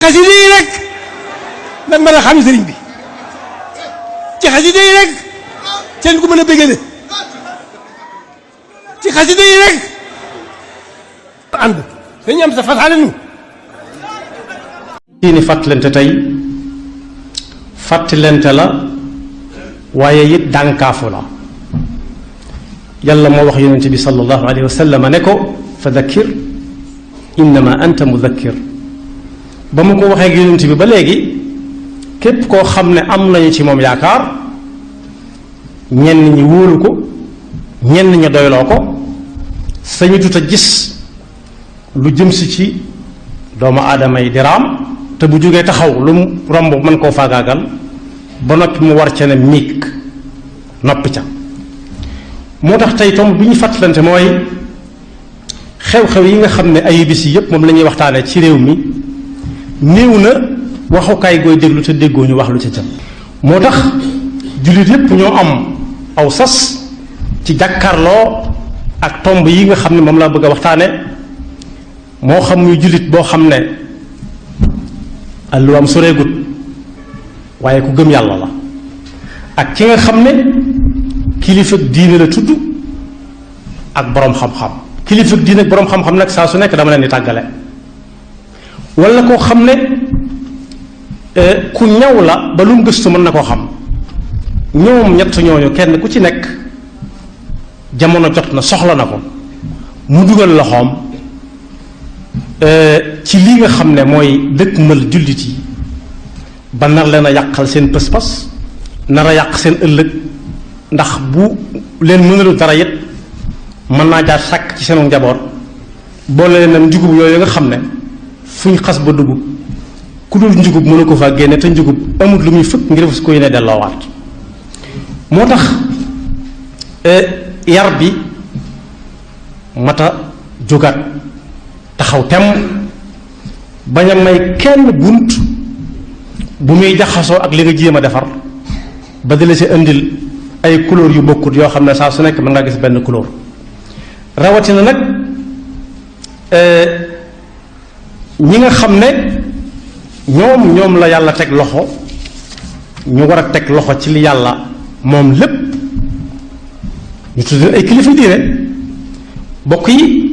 xasida yi rek nag mën a xam sëriñ bi ci xasida yi rek seen ku mën a bëggale ci xasida yi rek ànd dañu am sa fasaale nu diini fàttalante tey fàttalante la waaye it dànkaafu la yàlla moo wax yonente bi sallallahu alayhi wa sallam ne ko fa dakkir innama anta mudakkir ba mu ko waxee ak yonente bi ba léegi képp koo xam ne am nañu ci moom yaakaar ñenn ñi wóolu ko ñenn ñi doyloo ko sañu tut a gis lu jëm si ci doomu aadama yi di raam te bu jógee taxaw lu mu romb mën koo faagaagal ba noppi mu war ca ne miig noppi ca moo tax tey tomb bi ñu fàttalante mooy xew-xew yi nga xam ne ay bis yi yépp moom la ñuy waxtaane ci réew mi néew na waxukaay gooy déglu te déggoo ñu wax lu ca jëm moo tax jullit yépp ñoo am aw sas ci jàkkaarloo ak tomb yi nga xam ne moom laa bëgg a waxtaane moo xam muy jullit boo xam ne alluwaam soreegut waaye ku gëm yàlla la ak ki nga xam ne kilifa diine la tudd ak boroom xam-xam kilifa diine ak boroom xam-xam nag saa su nekk dama leen di tàggale walla koo xam ne ku ñaw la ba lu mu gëstu mën na koo xam ñoom ñett ñooñu kenn ku ci nekk jamono jot na soxla na ko mu dugal loxoom ci lii nga xam ne mooy dëkkmal jullit yi ba nar leen a yàqal seen pës-pës nar a yàq seen ëllëg ndax bu leen mënalu dara it mën naa jaar sàkk ci seenu njaboot boole leen am njugub yooyu nga xam ne fuñ xas ba dugub ku dul njugub mënu ko faa génne te njugub amut lu muy fëkk ngir fas ko yéene delloowaat moo tax yar bi mata jógaat taxaw tem bañ a may kenn bunt bu muy jaxasoo ak li nga jéem a defar ba di la si indil ay couleur yu bokkut yoo xam ne saa su nekk mën ngaa gis benn couleur rawatina nag ñi nga xam ne ñoom la yàlla teg loxo ñu war a teg loxo ci li yàlla moom lépp ñu tudd ay kilifa diine bokk yi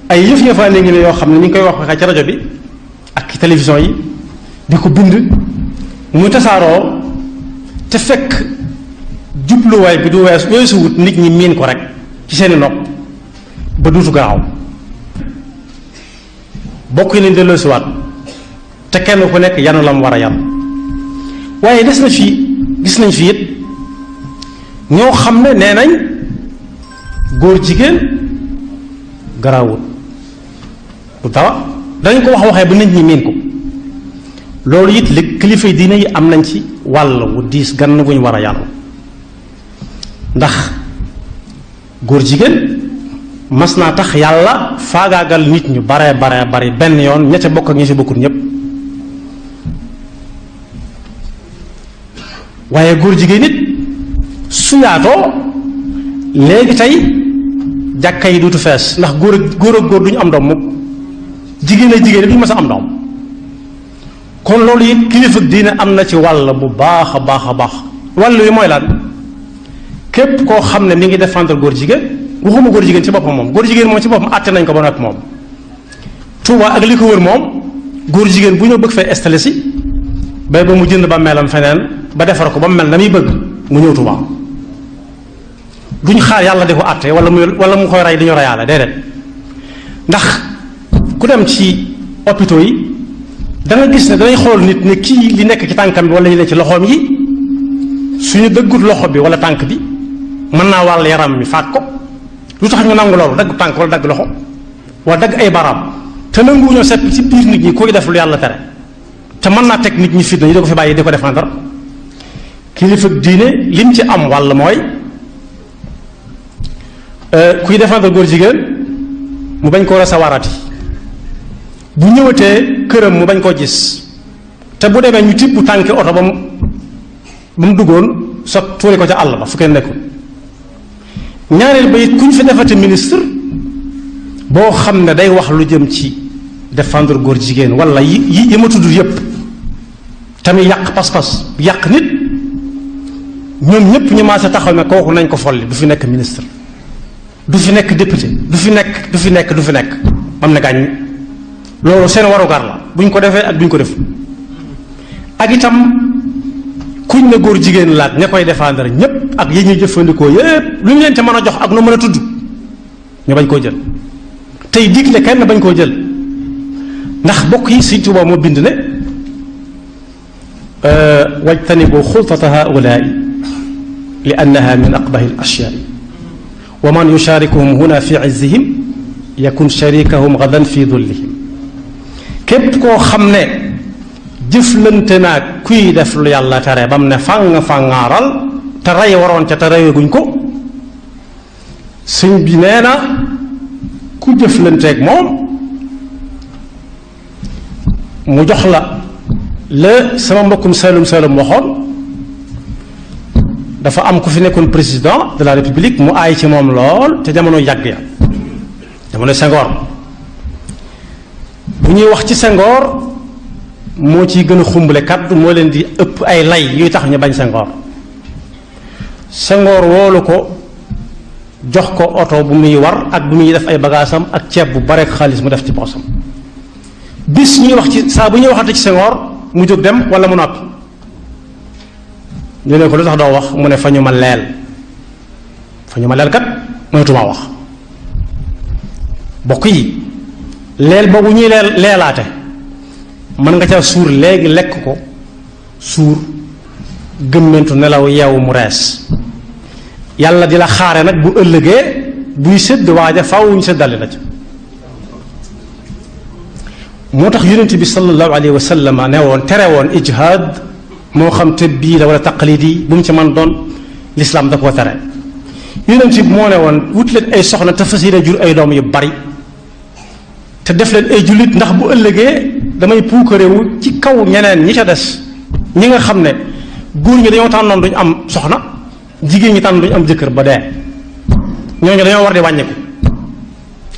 ay yëf yëfaane ngi ne yoo xam ne ñu ngi koy wax waxee ci rajo bi ak ci télévision yi di ko bind muy tasaaroo te fekk jubluwaay bi du weesu wut nit ñi miin ko rek ci seeni nopp ba duutu gaaw bokk yi nañ delloo siwaat te kenn ku nekk yanu la mu war a yan waaye des na fii gis nañ fi it ñoo xam ne nee nañ góor jigéen garaawut bu dara dañ ko waxee ba nit ñi miin ko loolu it li kilifa yi diine yi am nañ ci wàll wu diis gann bu ñu war a yanu ndax góor jigéen mas naa tax yàlla faagaagal nit ñu bare bari benn yoon ña ca bokk ak ña ca bokkut ñépp waaye góor jigéen nit su yaatoo léegi tey jàkka yi duutu fees ndax góor ak góor duñu am doom mukk jigéen ak jigéen duñu mas a am doom kon loolu it kilifa diine am na ci wàll bu baax a baax wàll wi mooy lan képp koo xam ne mi ngi défendre góor jigéen waxuma góor jigéen ci boppam moom góor jigéen moom ci boppam àtte nañ ko ba noppi moom Touba ak li ko wër moom góor jigéen bu ñëw bëgg fay installé si bay ba mu jënd ba melam feneen ba defar ko ba mu mel na muy bëgg mu ñëw Touba duñ xaar yàlla di ko àtte wala mu koy rey di ñu reyaale déedéet ndax ku dem ci hôpitaux yi da nga gis ne danañ xool nit ne kii li nekk ci tànkam bi wala li nekk ci loxoom yi suñu dëggut loxo bi wala tànk bi mën naa wàll yaram mi faat ko lu tax ñu nangu loolu dagg tànk wala dagg loxo wala dagg ay baraam te nanguwuñoo sepp ci biir nit ñi koy def lu yàlla tere te mën naa teg nit ñi fitna ñu da ko fi bàyyi di ko défendre kilifa diine lim ci am wàll mooy kuy défendre góor jigéen mu bañ koo recevoirati bu ñëwatee këram mu bañ koo gis te bu demee ñu tibb tànki oto ba mu duggoon sot tuuri ko ca àll ba fu kenn nekkul ñaareel ba it ku ñu fi defati ministre boo xam ne day wax lu jëm ci défendre góor jigéen wala yi ma tudd yépp tamit yàq pas-pas yàq nit ñoom ñépp ñu maase taxaw ne kooku nañ ko folli du fi nekk ministre du fi nekk député du fi nekk am na gàññ loolu seen warugar la buñ ko defee ak buñ ko def ak itam kuñ ne góor jigéen laat ña koy défendre ñépp ak yi ñuy jëfandikoo yépp lu ñu leen te mën a jox ak nu mën a tudd ñu bañ koo jël tey digle kenn bañ koo jël ndax bokk yi Sëñ Tuubaa moo bind ne wajtanibu xultata haulaai li annaha min aqbahi al ashyaai wa man yusharikuhum huna fi izzihim yakun sharikahum gadan fi dullihim képp koo xam ne jëflante naag kuy def lu yàlla tere ba mu ne fàngaaral te rey waroon ca te reyaguñ ko sëñ bi nee na ku jëflanteeg moom mu jox la sama mbokkum Saalum waxoon dafa am ku fi nekkoon président de la république mu aay ci moom lool te jamono yàgg ya jamono Senghor bu ñuy wax ci Senghor moo ciy gën a xumbale kàddu moo leen di ëpp ay lay yuy tax ñu bañ Senghor woolu ko jox ko oto bu muy war ak bu muy def ay bagaasam ak ceeb bu bare xaalis mu def ci poosam bis ñuy wax ci saa bu ñuy waxante ci Senghor mu jóg dem wala mu noppi ñu ne ko lu tax doo wax mu ne fa ñu ma leel kat mënatumaa wax bokk yi leel boobu ñuy leelaate mën nga ca suur léegi lekk ko suur gëmmentu nelaw yeewu mu rees yàlla di la xaare nag bu ëllëgee buy sédd waaja faaw ñu séddale la ca moo tax yonent bi sallallahu alayhi wa sallam ne woon tere woon ijhaad moo xam tëbbii la wala taqlidi bu mu ci man doon lislaam da koo tere yonent bi moo ne woon wut leen ay soxna te fas yéene jur ay doom yu bari te def leen ay jullit ndax bu ëllëgee damay puukarewu ci kaw ñeneen ñi ca des ñi nga xam ne góor ñi dañoo tànnoon duñu am soxna jigéen ñi tànn duñu am jëkkër ba dee ñooñu dañoo war di wàññiku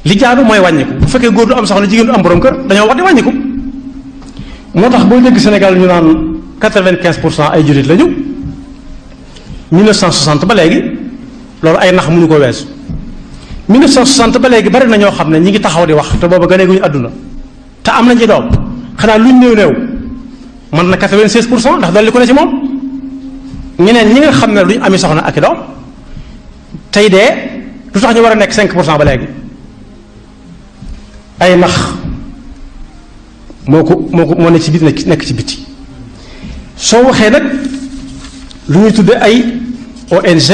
li jaadu mooy wàññiku bu fekkee góor du am soxna jigéen du am borom kër dañoo war di wàññiku moo tax boo dégg Sénégal ñu naan 95% ay jullit lañu 1960 ba léegi loolu ay nax mënu ko weesu 1960 ba léegi bari na ñoo xam ne ñi ngi taxaw di wax te booba ganeeguñu àdduna te am nañ ci doom xanaa luñ néew mën na 96% ndax dolli ko ne ci moom ñeneen ñi nga xam ne duñ ami soxna ak i doom tey dee lu tax ñu war a nekk 5% ba léegi ay nax moo ne ci biir nekk ci biti soo waxee nag lu ñuy tudde ay ONG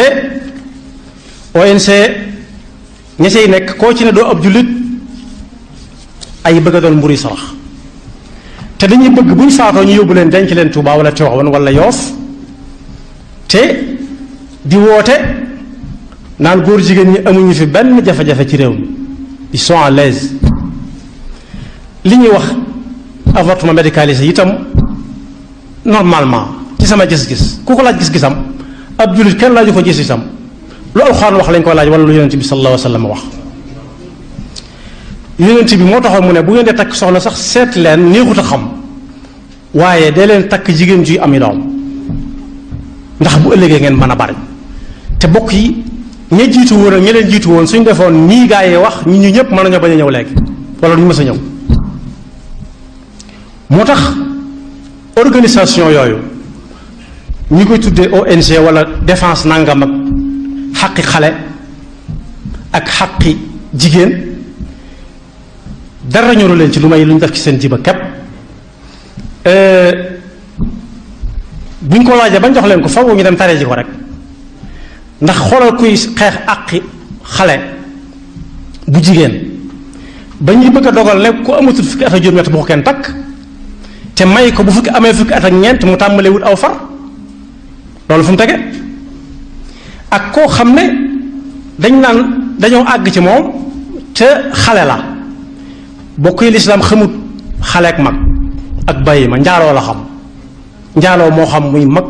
ña cay nekk koo ci ne doo ab jullit ay bëgg a doon mburi sarax te dañuy bëgg bu ñu faatoo ñu yóbbu leen denc leen Tuubaa wala Tiwaawan wala Yoof te di woote naan góor jigéen ñi amuñu fi benn jafe-jafe ci réew mi ils sont à l'aise li ñuy wax avortement médicalisé itam normalement ci sama gis-gis ku ko laaj gis-gisam ab jullit kenn laaju ko gis-gisam lu alxuraan wax lañ ko laaj wala lu yonent bi sallallahu alayhi wa sallam wax yonent bi moo taxoon mu ne bu ngeen dee takk soxna sax seet leen neexut a xam waaye dee leen takk jigéen juy am i doom ndax bu ëllëgee ngeen mën a bari te bokk yi ña jiitu woon ak ña leen jiitu woon suñ defoon nii gaa yi wax ñu ñëpp mën nañoo bañ a ñëw léegi wala duñu mës a ñëw moo tax organisation yooyu ñi koy tuddee ONG wala défense nangam ak xaqi xale ak xaqi jigéen dara ñoru leen ci lu may lu ñu def ci seen jiba kepp buñ ko laajee bañ jox leen ko faw ñu dem taree ji ko rek ndax xoolal kuy xeex àqi xale bu jigéen ba ñuy bëgg a dogal ne ku amatul fukki at ak juróom-ñett bu ko kenn takk te may ko bu fukki amee fukki at ak ñeent mu tàmbalee wut aw far loolu fu mu tege ak koo xam ne dañ naan dañoo àgg ci moom te xale la bokk yi lislaam xamut xale ak mag ak bàyyi ma njaaloo la xam njaaloo moo xam muy mag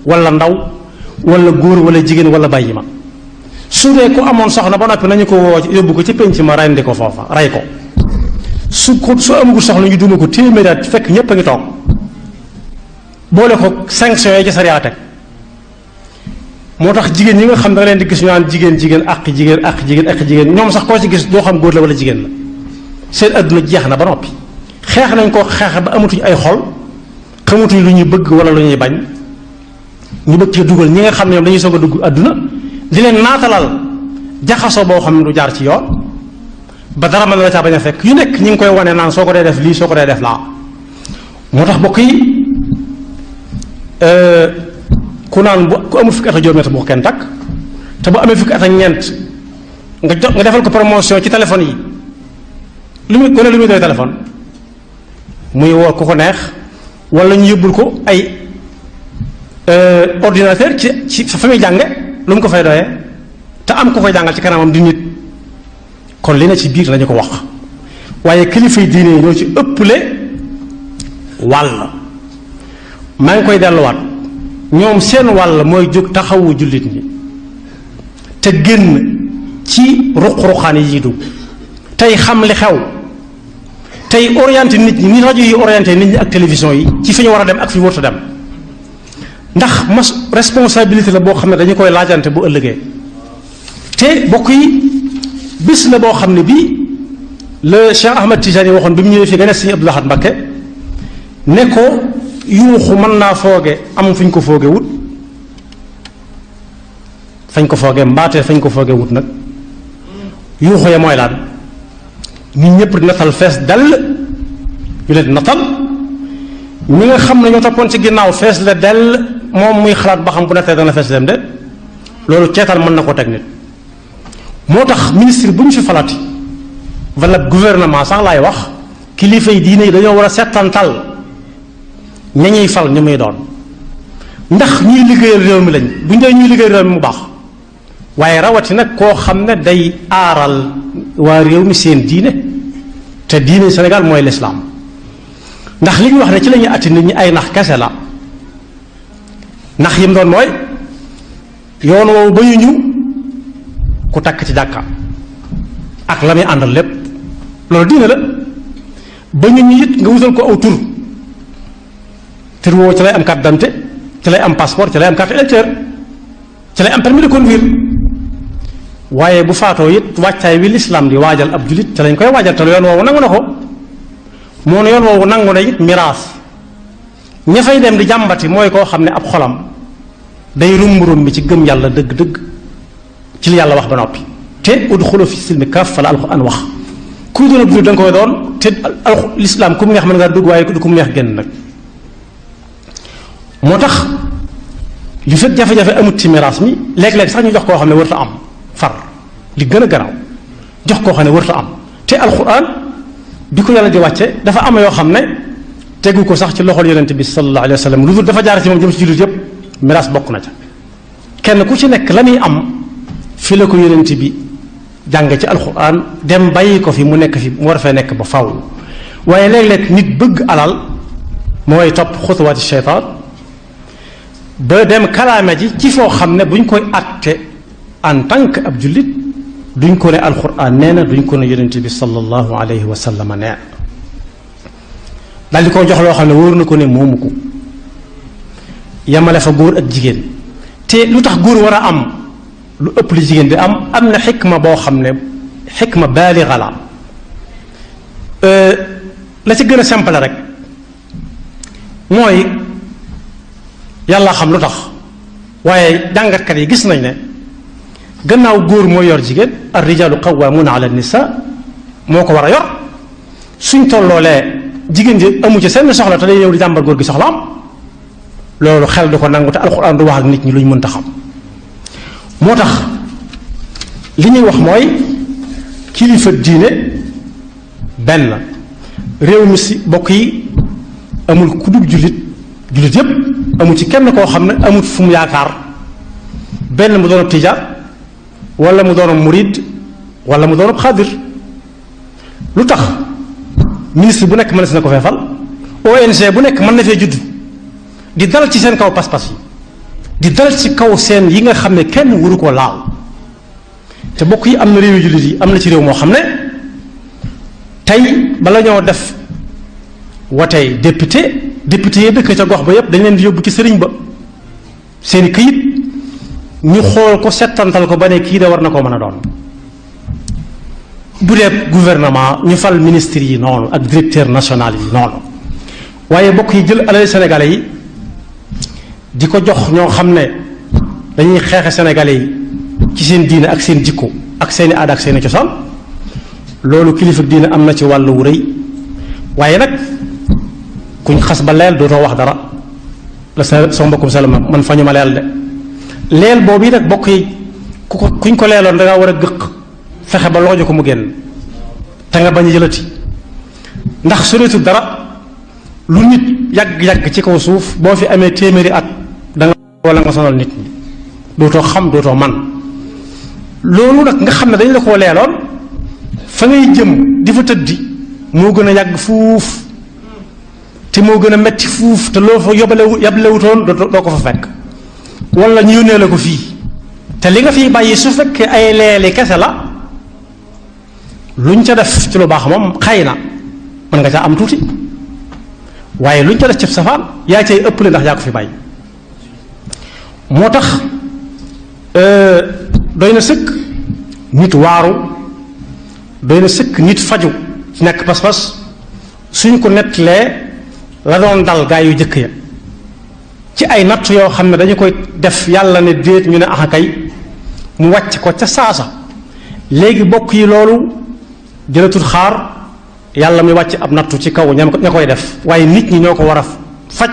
wala ndaw wala góor wala jigéen wala bàyyi ma su dee ku amoon soxna ba noppi nañu ko woo yóbbu ko ci penc ma rendi ko foofa rey ko su amagul soxla ñu duma ko téeméeri at fekk ñépp a ngi toog boole ko sanction yi ci sariya teg moo tax jigéen ñi nga xam da nga leen di gis ñu naan jigéen ak jigéen ñoom sax koo ci gis doo xam góor la wala jigéen la seen adduna jeex na ba noppi xeex nañ ko xeex ba amatuñ ay xol xamatuñ lu ñuy bëgg wala lu ñuy bañ ñu bëgg ci dugal ñi nga xam ne ñoom dañuy soog a dugg adduna di leen naatalal jaxasoo boo xam ne du jaar ci yoon ba dara mën na la caa bañ a fekk yu nekk ñi ngi koy wane naan soo ko dee def lii soo ko dee def laa moo tax bokk yi ku naan ku amul fukki at ak juróom-ñett bu ko kenn takk te bu amee fukki at ak ñeent nga defal ko promotion ci téléphone yi lu muy gone lu muy doy téléphone muy woo ku ko neex wala ñu yóbbul ko ay ordinateur ci fa muy jànge lu mu ko fay doyee te am ku koy jàngal ci kanamam di nit kon li na ci biir lañu ko wax waaye kilifay diine yi ñoo ci ëpple wàll maa ngi koy delluwaat ñoom seen wàll mooy jóg taxawu jullit ñi te génn ci ruq-ruqaan yi dugg tey xam li xew tey orienté nit ñi ni rajo yi orienté nit ñi ak télévision yi ci fi ñu war a dem ak fi ñu warut a dem ndax responsabilité la boo xam ne dañu koy laajante bu ëllëgee te bokk yi bis la boo xam ne bii le Cheikh Ahmad Tijani waxoon bi mu ñëwee fii nga ne Sëriñ Abdou Lahad Mbacké ne ko yuuxu mën naa fooge am fu ñu ko fooge wut fañ ko fooge mbaatee fañ ko fooge wut nag yuuxu ya mooy laan nit ñëpp di natal fees dell ñu leen di natal ñi nga xam ne ñoo toppoon ci ginnaaw fees la dell moom muy xalaat ba xam bu nekkee dana fees dem de loolu ceetal mën na ko teg nit moo tax ministre bu ñu fi falati wala gouvernement sax laay wax kilifa yi diine yi dañoo war a settantal ña ñuy fal ñu muy doon ndax ñuy liggéeyal réew mi lañ bu ñu dee ñuy liggéeyal réew mi mu baax waaye rawati nag koo xam ne day aaral waa réew mi seen diine te diine Sénégal mooy lislaam ndax li ñu wax ne ci la ñuy atti nit ñi ay nax kese la nax yim doon mooy yoon woowu ba ñu ku takk ci jàkka ak la muy àndal lépp loolu diine la ba ñu it nga wutal ko aw tur tur woowu ci lay am carte d'identité ci lay am passeport ci lay am carte électeur ci lay am permis de conduire waaye bu faatoo it wàccaay wi lislaam di waajal ab julit ci lañ koy waajal te yoon woowu nangu na ko moo ne yoon woowu nangu na it miraas ña fay dem di jàmbati mooy koo xam ne ab xolam day rumb-rumb bi ci gëm yàlla dëgg-dëgg ci li yàlla wax ba noppi te udxulu fi silmi kaaffa la alxuraan wax kuy doon ab julit da nga koy doon te lislaam ku mu neex mën ngaa dugg waaye ku mu neex génn nag moo tax li fekk jafe-jafe amut ci miraas mi léeg-léeg sax ñu jox koo xam ne warta am far li gën a garaaw jox koo xam ne warta am te alxuraan bi ko yàlla di wàcce dafa am yoo xam ne tegu ko sax ci loxol yonent bi sallallahu alayhi wa sallam lu dul dafa jaar ci moom jëm ci jullit yépp miraas bokk na ca kenn ku ci nekk la muy am fi la ko yonent bi jàng ci alxuraan dem bàyyi ko fi mu nekk fi mu war fee nekk ba faw waaye léeg-léeg nit bëgg alal mooy topp xutuwaati sheytaan ba dem kalaame ji ci foo xam ne buñ koy àtte en tant que ab jullit duñ ko ne alxuraan nee na duñ ko ne yonent bi sallallahu alayhi wa sallam nee daal di ko jox loo xam ne wóor na ko ne moomu ko yamale fa góor ak jigéen te lu tax góor war a am lu ëpp li jigéen di am na xikma boo xam ne xikma baaliga la la ci gën a simple rek mooy yàlla xam lu tax waaye jàngatkat yi gis nañ ne gannaaw góor mooy yor jigéen ar rijaalu qawwaamuuna ala nisa moo ko war a yor suñ tolloolee jigéen ji amu ci seen soxla te day ñëw di jàmbar góor gi soxla am loolu xel du ko nangu te alxuraan du wax ak nit ñi lu ñu mënta xam moo tax li ñuy wax mooy kilifa diine benn réew mi si bokk yi amul ku dul jullit jullit yépp amu ci kenn koo xam ne amut fu mu yaakaar benn mu doon tijaan wala mu doon murid wala mu doon xaadir lu tax ministre bu nekk mën na ko feefal ONG bu nekk mën na fee judd di dal ci seen kaw pas-pas yi di dal ci kaw seen yi nga xam ne kenn waru koo laal te bokk yi am na réew yu jullit yi am na ci réew moo xam ne tey bala ñoo def watey député yi dëkk ca gox ba yépp dañ leen di yóbbu ci sëriñ ba seeni këyit ñu xool ko settantal ko ba ne kii de war na ko mën a doon. bu dee gouvernement ñu fal ministre yi noonu ak directeur national yi noonu waaye bokk yi jël alal sénégalais yi di ko jox ñoo xam ne dañuy xeexe sénégalais yi ci seen diine ak seen jikko ak seeni aada ak seeni cosaan loolu kilifa diine am na ci wàllu wu rëy waaye nag kuñ xas ba leel dootoo wax dara la sa mbokkum salama man fa ñu ma leel de leel boobu yi nag bokk yi kuñ ko leeloon dangaa war a gëq fexe ba looju ko mu génn te nga bañ a jëlati ndax soreetul dara lu nit yàgg-yàgg ci kaw suuf boo fi amee téeméeri at danga wala nga sonal nit ñi dootoo xam dootoo man loolu nag nga xam ne dañ la koo leeloon fa ngay jëm di fa tëddi moo gën a yàgg fuuf te moo gën a metti fuuf te loo fa yablewutoon doo ko fa fekk wala ñu yónnee la ko fii te li nga fiy bàyyi su fekkee ay leeli kese la luñ ca def ci lu baax moom xëy na mën nga ca am tuuti waaye luñ ca def ci safaan yaa cay ëppale ndax yaa ko fi bàyyi moo tax doy na sëkk nit waaru doy na sëkk nit faju ci nekk pas-pas suñ ko nettalee la doon dal gaa yu jëkk ya ci ay natt yoo xam ne dañu koy def yàlla ne déet ñu ne axa kay mu wàcc ko ca saasa léegi bokk yi loolu jëlatul xaar yàlla mi wàcc ab nattu ci kaw ña koy def waaye nit ñi ñoo ko war a faj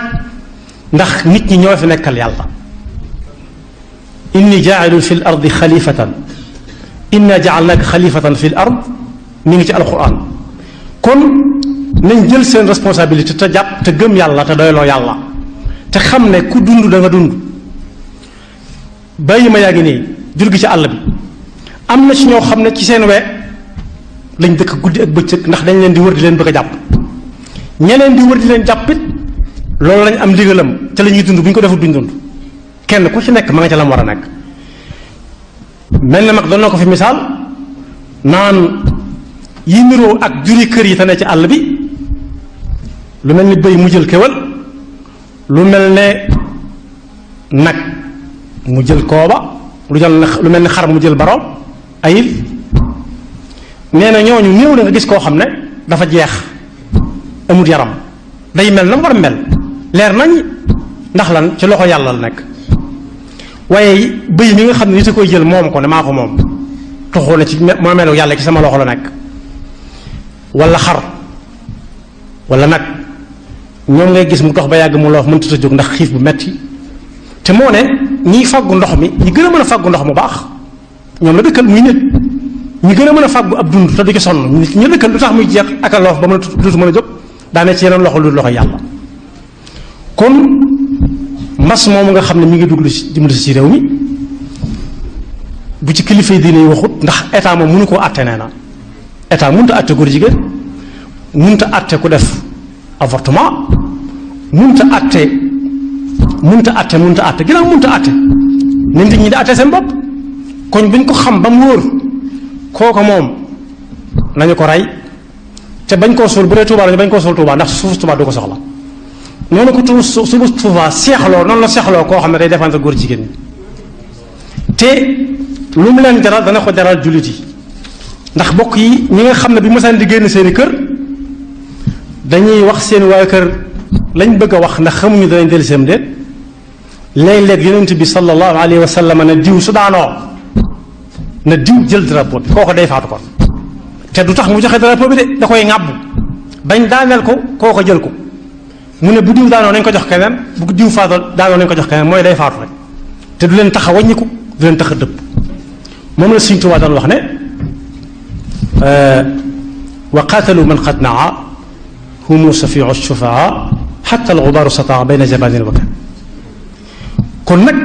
ndax nit ñi ñoo fi nekkal yàlla inni jaa'ilun fi l ardi xalifatan inna ja'alnaka xalifatan fi l ard mi ngi ci alquran kon nañ jël seen responsabilité te jàpp te gëm yàlla te doyloo yàlla te xam ne ku dund da nga dund bàyyi ma yaa ngi nii jur gi ci àll bi am na ci ñoo xam ne ci seen we lañ dëkk guddi ak bëccëg ndax dañ leen di wër di leen bëgg a jàpp ñeneen di wër di leen jàppit loolu lañ am ndigalam ca la ñuy dund bu ñu ko defut duñ dund kenn ku ci nekk ma nga ca lam war a nekk mel na mag doon na ko fi misaal naan yi niroo ak juri kër yi te ne ci àll bi lu mel ni bëy mu jël kéwal lu mel ne nag mu jël kooba lu mel ni xar mu jël baroom ayil nee na ñooñu néew na nga gis koo xam ne dafa jeex amut yaram day mel na mu war a mel leer nañ ndax lan ci loxo yàlla la nekk waaye bëy mi nga xam ne nit a koy jël moom ko ne maa ko moom toxoo na ci moo melu yàlla ci sama loxo la nekk wala xar wala nag ñoom ngay gis mu dox ba yàgg mu loof mënut a jóg ndax xiif bu metti te moo ne ñiy fàggu ndox mi ñi gën a mën a fàggu ndox mu baax ñoom la dëkkal muy nit ñi gën a mën a fàggu ab dund te du ci sonn ñu dëkkal lu tax muy jeex ak a loof ba mën a duutu mën a jóg daane ci yeneen loxo lu loxo yàlla kon mas moomu nga xam ne mi ngi dugg dimbali si réew mi bu ci kilifa yi diine yi waxut ndax état moom mënu koo àtte nee na état mënut a àtte góor jigéen mënut a àtte ku def avortement mënut a àtte ginnaaw mënut a àtte ne nit ñi di àtte seen bopp kon buñ ko xam ba mu wóor kooka moom nañu ko rey te bañ koo suul bu dee Tuubaa lañu bañ koo suul Tuubaa ndax suuf Tuubaa du ko soxla noonu ko suufu Tuubaa seexloo noonu la seexloo koo xam ne day défendre góor jigéen ñi te lu mu leen jaral dana ko jaral jullit yi ndax bokk yi ñi nga xam ne bi mosaan di génn seeni kër dañuy wax seen waa kër lañ bëgg a wax ndax xamuñu danañ dellu seem déet léeg-léeg yonent bi sallallahu alayhi wa sallam ne diw su daanoo na diw jël drapeau bi kooko day faatu kon te du tax mu joxe drapeau bi de da koy ŋàbb bañ daaneel ko kooko jël ko mu ne bu diw daanoo nañ ko jox keneen bu diw faatoo daanoo nañ ko jox keneen mooy day faatu rek te du leen tax a wàññiku du leen tax a dëpp moom la Sëriñ Tuubaa daan wax ne wa qaatalu man qad naa humu safiu shufaa xatta alxubaaru sataa bayna jabanin wa kan kon nag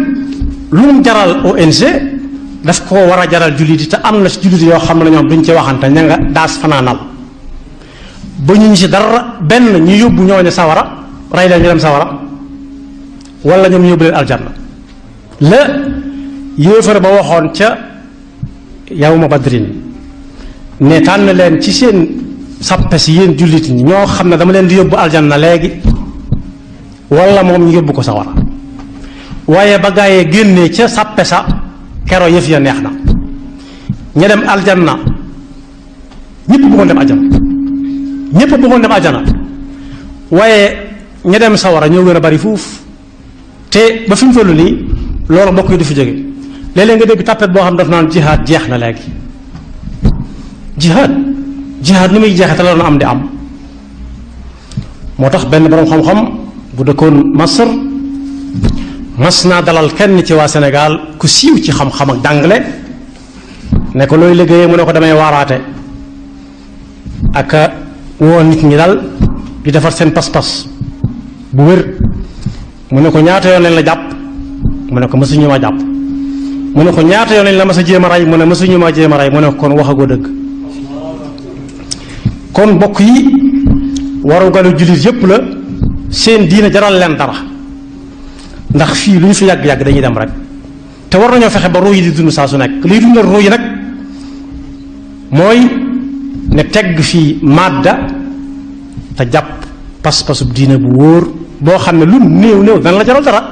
lu mu jaral ONG daf ko war a jaral jullit yi te am na ci jullit yoo xam ne ñoom duñ ci waxante ña nga daas fanaanal ba ñu ci dara benn ñu yóbbu ñooñu sawara rey leen ñu dem sawara wala ñoom ñu yóbbu leen aljanna la yéefar ba waxoon ca yawma badrin ne tànn leen ci seen sàppe si yéen jullit ñi ñoo xam ne dama leen di yóbbu aljanna léegi wala moom ñu yóbbu ko sawara waaye ba gaayee génnee ca sàppe sa kero yëf ya neex na ña dem aljanna ñëpp bëggoon dem aljanna ñëpp bëggoon dem aljanna waaye ña dem sawara ñoo gën a bari fuuf te ba fi mu tollu nii loolu mbokk yi du fi jóge léeg-léeg nga dégg tàppet boo xam daf naan jihaad jeex na léegi jihaad lu muy jeexee te la doon am di am moo tax benn boroom xam-xam bu dëkkoon Masr mas naa dalal kenn ci waa Sénégal ku siiw ci xam-xam ak jàngale ne ko looy liggéeyee mu ne ko damay waaraate ak woo nit ñi dal di defar seen pas-pas bu wér mu ne ko ñaata yoon lañ la jàpp mu ne ko mësuñu ma jàpp mu ne ko ñaata yoon lañ la mas a jéem a rey mu ne mësuñu ma jéem a rey mu ne ko kon waxagoo dëgg kon bokk yi warugalu jullit yépp la seen diina jaral leen dara ndax fii lu ñu fi yàgg-yàgg dañuy dem rek te war nañoo fexe ba ruu yi di dund saa su nekk liy dundal ruu yi nag mooy ne tegg fii madda te jàpp pas-pasub diina bu wóor boo xam ne lu néew néew dana la jaral dara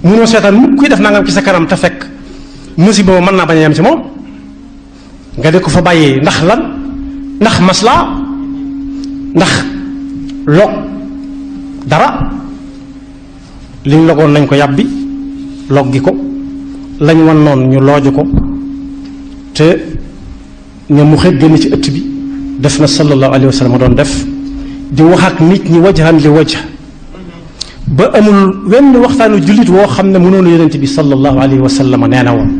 munoo seetaan mu kuy def nangam ci sa kanam te fekk musiba mën naa bañ a yem ci moom nga di ko fa bàyyee ndax lan ndax maslaa ndax log dara liñ logoon nañ ko yàbbi log gi ko lañ wan noonu ñu looju ko te ña mu xëj génn ci ëtt bi def na sallallahu alayhi wa sallam doon def di wax ak nit ñi wajhan li wajh ba amul wenn waxtaanu jullit woo xam ne mënoon yonent bi sallallahu alayhi wa sallam nee na woon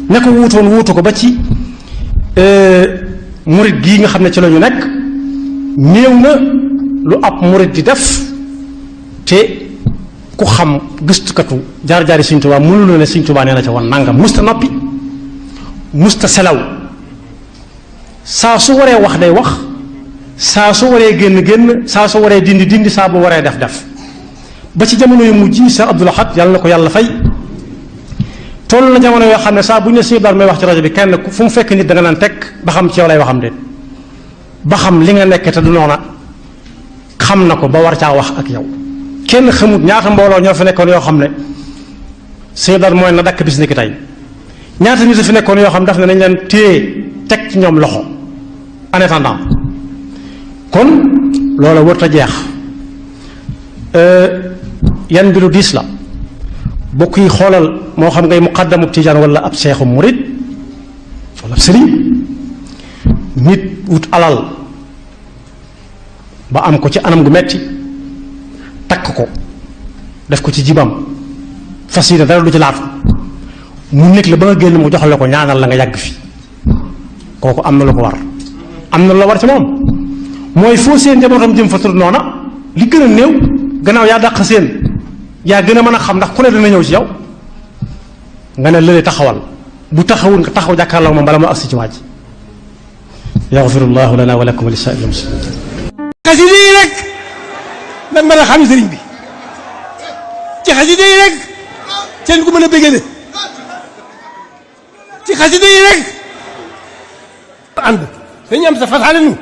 ne ko wuutoon wuutu ko ba ci murit gii nga xam ne ci la ñu nekk néew na lu ab murit di def te ku xam gëstukatu jaar-jaari Sëñ Tuubaa mënuloo ne Sëñ Tuubaa nee na ca woon nangam musta noppi musta selaw saa su waree wax day wax saa su waree génn saa su waree dindi saa bu waree def ba ci jamono yu mujj Cheikh Abdoul Ahad yàlla na ko yàlla fay toll na jamono yoo xam ne saa bu ñu ne Sëñ Bara may wax ci rajo bi kenn fu mu fekk nit da nga naan teg ba xam ci yow lay waxam déet ba xam li nga nekk te du noona xam na ko ba war caa wax ak yow kenn xamut ñaata mbooloo ñoo fi nekkoon yoo xam ne Sëñ Bara mooy na dakk bis ni ki tey ñaata nit fi nekkoon yoo xam daf ne nañ leen téye teg ci ñoom loxo en attendant kon loola wërta jeex yan bi lu diis la bokk yi xoolal moo xam ngay muqaddamu tijaan wala ab seexu murit wala ab sëriñ nit wut alal ba am ko ci anam gu metti takk ko def ko ci jibam fas yi ne dara du ci laatu mu nekk la ba nga génn mu jox la ko ñaanal la nga yàgg fi kooku am na lu ko war am na lu la war ci moom mooy foo seen njabootam jëm fa tur noona li gën a néew gannaaw yaa dàq seen yaa gën a mën a xam ndax ku ne dina ñëw ci yow nga ne lële taxawal bu taxawul nga taxaw jàkkaarloo moom bala moo agsi ci waaj yaxfirullahu lana wa lakum wa li saa'iril muslimin xasida yi rek lan mën a xam sëriñ bi ci xasida yi rek seen ku mën a bégale ci xasida yi rek ànd dañu am sa fasaale nu